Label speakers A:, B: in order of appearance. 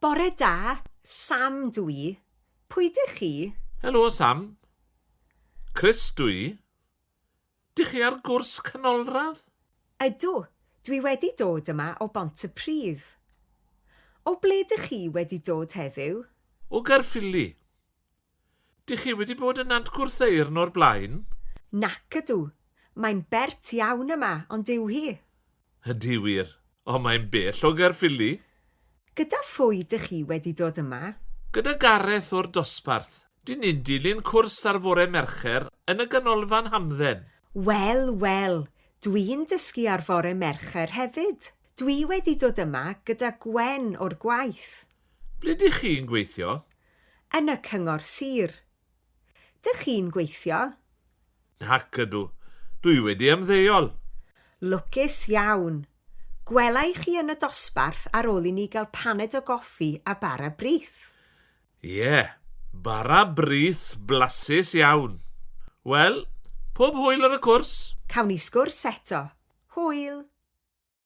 A: Bore da, Sam dw i. Pwy dych chi?
B: Helo, Sam. Chris dw i. Dych chi ar gwrs canolradd?
A: Ydw, dwi wedi dod yma o Bontypridd. O ble dych chi wedi dod heddiw?
B: O Gaerffili. Dych chi wedi bod yn Nant Gwrtheyrn o'r blaen?
A: Nac ydw. Mae'n bert iawn yma, ond yw hi?
B: Ydy wir, ond mae'n bell o Gaerffili.
A: Gyda phwy dych chi wedi dod yma?
B: Gyda Gareth o'r dosbarth. Dyn ni'n dilyn cwrs ar fore Mercher yn y ganolfan hamdden.
A: Wel, wel, dwi'n dysgu ar fore Mercher hefyd. Dwi wedi dod yma gyda Gwen o'r gwaith.
B: Ble dych chi'n gweithio?
A: Yn y Cyngor Sir. Dych chi'n gweithio?
B: Nac ydw. Dwi wedi ymddeol.
A: Lwcus iawn. Gwela i chi yn y dosbarth ar ôl i ni gael paned o goffi a bara brith.
B: Ie, bara brith blasus iawn. Wel, pob hwyl ar y cwrs.
A: Cawn ni sgwrs eto. Hwyl!